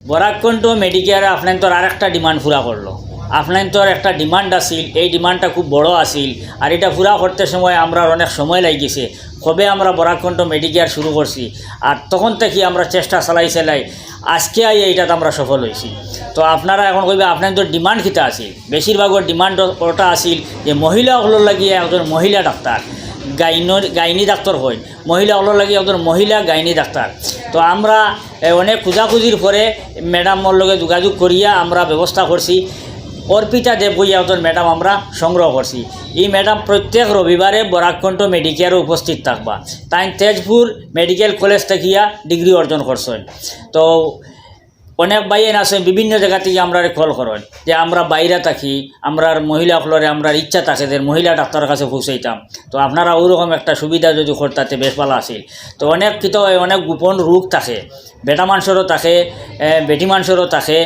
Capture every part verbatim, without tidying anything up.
বরাক কণ্ঠ মেডিকেয়ারে আপনাইনতর আরেকটা ডিমান্ড পুরা করলো। আপনাইনতর একটা ডিমান্ড আছিল, এই ডিমান্ডটা খুব বড় আছিল, আর ইটা পুরা করতে সময় আমরার অনেক সময় লাগিছে। কবে আমরা বরাক কণ্ঠ মেডিকেয়ার শুরু করছি, আর তখন থাকি আমরা চেষ্টা চালাই চালাই আজকে আইয়া ইটাত আমরা সফল অইছি। তো আপনারা এখন কইবা আপনাইনতর ডিমান্ড কিতা আছিল? বেশিরভাগর ডিমান্ড ওটা আছিল যে মহিলা অকলর লাগিয়া একজন মহিলা ডাক্তার, গাইনর গাইনি ডাক্তার হয়, মহিলা অকলর লাগি একজন মহিলা গাইনি ডাক্তার। তো আমরা এ, অনেক খোঁজাখুঁজির পরে ম্যাডামর লগে যোগাযোগ করিয়া আমরা ব্যবস্থা করছি। অর্পিতা দেব কইয়া একজন ম্যাডাম আমরা সংগ্রহ করছি। এই ম্যাডাম প্রত্যেক রবিবারে বরাক কণ্ঠ মেডিকেয়ারো উপস্থিত থাকবা। তাইন তেজপুর মেডিকেল কলেজ থাকিয়া ডিগ্রি অর্জন করছইন। তো অনেক ভাইয়াইন আছইন বিভিন্ন জাগা থাকি আমরারে কল করইন যে আমরা বাইরে থাকি, আমরার মহিলা অকলরে আমরার ইচ্ছা থাকে যে মহিলা ডাক্তারর কাছে পৌঁছাইতাম। তো আপনারা ওরকম একটা সুবিধা যদি করতা তে বেশ ভালা আছিল। তো অনেক কিতা অয়, অনেক গোপন রোগ থাকে, বেটা মানষরও থাকে, এ, বেটি মানষরও থাকে,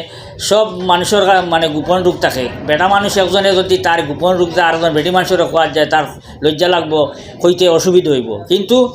সব মানষর কা-, মানে গোপন রোগ থাকে। বেটা মানুষ একজনে যদি তার গোপন রোগটা আরকজন বেটি মানষরে কওয়াত যায়, তার লজ্জা লাগবো, কইতে অসুবিধা অইবো। কিন্তু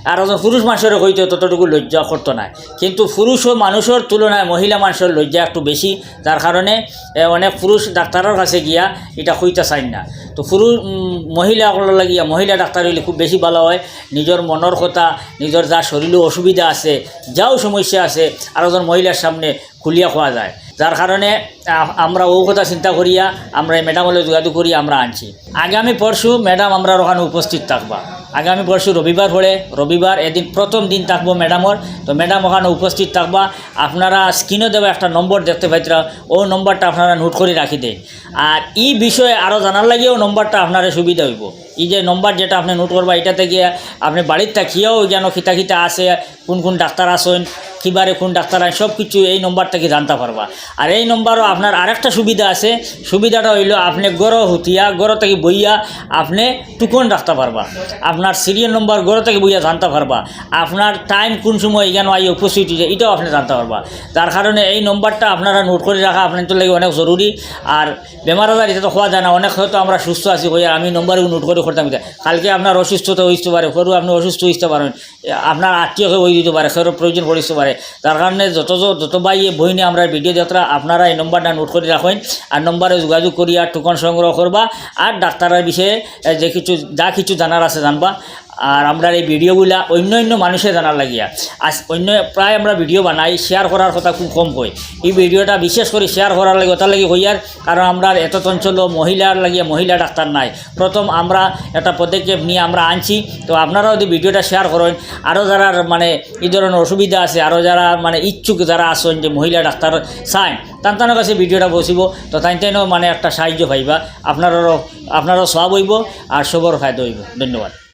আরকজন পুরুষ মানষরে কইতে ততটুকু লজ্জা করতো নায়। কিন্তু পুরুষ ও মানষর তুলনায় মহিলা মানষর লজ্জা একটু বেশি, যার কারণে, এ, অনেক পুরুষ ডাক্তারর কাছে গিয়া ইটা কইতা চাইন না। তো পুরুষ, উম, মহিলা অকলর লাগিয়া মহিলা ডাক্তার অইলে খুব বেশি ভালা অয়। নিজর মনর কথা, নিজর যা শরীরো অসুবিধা আছে, যাও সমস্যা আছে, আরকজন মহিলার সামনে খুলিয়া কওয়া যায়। যার কারণে, আ-, আমরা ও কথা চিন্তা করিয়া আমরা এই ম্যাডামর লগে যোগাযোগ করি আমরা আনছি। আগামী পরশু ম্যাডাম আমরার ওখানো উপস্থিত থাকবা। আগামী পরশু রবিবার পড়ে, রবিবার এদিন প্রথম দিন থাকবো ম্যাডামর। তো ম্যাডাম ওখানো উপস্থিত থাকবা। আপনারা স্ক্রিনো দেওয়া একটা নম্বর দেখতে পাইতরা, ও নম্বরটা আপনারা নোট করি রাখি দেইন। আর এই বিষয়ে আরও জানার লাগিও নম্বরটা আপনারে সুবিধা অইবো। এই যে নম্বর যেটা আপনি নোট করবা, ইটাতে গিয়া আপনি বাড়িত থাকিয়াও যেন কিতা কিতা আছে, কোন কোন ডাক্তার আছইন, কিবারে কোন ডাক্তার আইন, সব কিছু এই নম্বর থাকি জানতা পারবা। আর এই নম্বরও আপনার আরেকটা সুবিধা আছে, সুবিধাটা অইলো আপনি ঘরো হুতিয়া, ঘরো থাকি বইয়া আপনি টুকন রাখতা পারবা, আপনার সিরিয়াল নম্বর ঘরো থাকি বইয়া জানতা পারবা, আপনার টাইম কোন সময় এখানো আইয়া উপস্থিত অইছে, ইটাও আপনি জানতা পারবা। যার কারণে এই নম্বরটা আপনারা নোট করি রাখা আপনাইনতর লাগি অনেক জরুরি। আর বেমার আজার ইটা তো কওয়া যায় না, অনেক হয়তো আমরা সুস্থ আছি কইয়া আমি নম্বর নোট করি করতাম ইটা। কালকে আপনার অসুস্থতা অইতে পারে, কেউর আপনি অসুস্থ অইতে পারেন, আপনার আত্মীয় কেউ অই দিতে পারে, কেউর প্রয়োজন পড়িতে পারে। যার কারণে যত য-, যত ভাইয়ে বইনে আমরার ভিডিও দেখরা, আপনারা এই নম্বরটা নোট করি রাখইন, আর নম্বরে যোগাযোগ করিয়া টুকন সংগ্রহ করবা, আর ডাক্তারর বিষয়ে, এ, যে কিছু, যা কিছু জানার আছে জানবা। আর আমরার এই ভিডিওগুলা অন্য অন্য মানুষে জানার লাগিয়া, আজ অন্য প্রায় আমরা ভিডিও বানাই, শেয়ার করার কথা খুব কম কই। এই ভিডিওটা বিশেষ করি শেয়ার করার লাগি, ওটার লাগি কইয়ার, কারণ আমরার এত অঞ্চলো মহিলার লাগিয়া মহিলা ডাক্তার নাই। প্রথম আমরা একটা পদক্ষেপ নিয়া আমরা আনছি। তো আপনারা যদি ভিডিওটা শেয়ার করইন, আরও যারার মানে এই ধরনের অসুবিধা আছে, আরও যারা মানে ইচ্ছুক যারা আছইন যে মহিলা ডাক্তার চাইন, তান তানর কাছে ভিডিওটা পৌঁছিবো, তো তাইন তাইনও মানে একটা সাহায্য পাইবা, আপনারারও, আপনারারও সওয়াব অইবো আর সবর ফায়দা অইবো। ধন্যবাদ।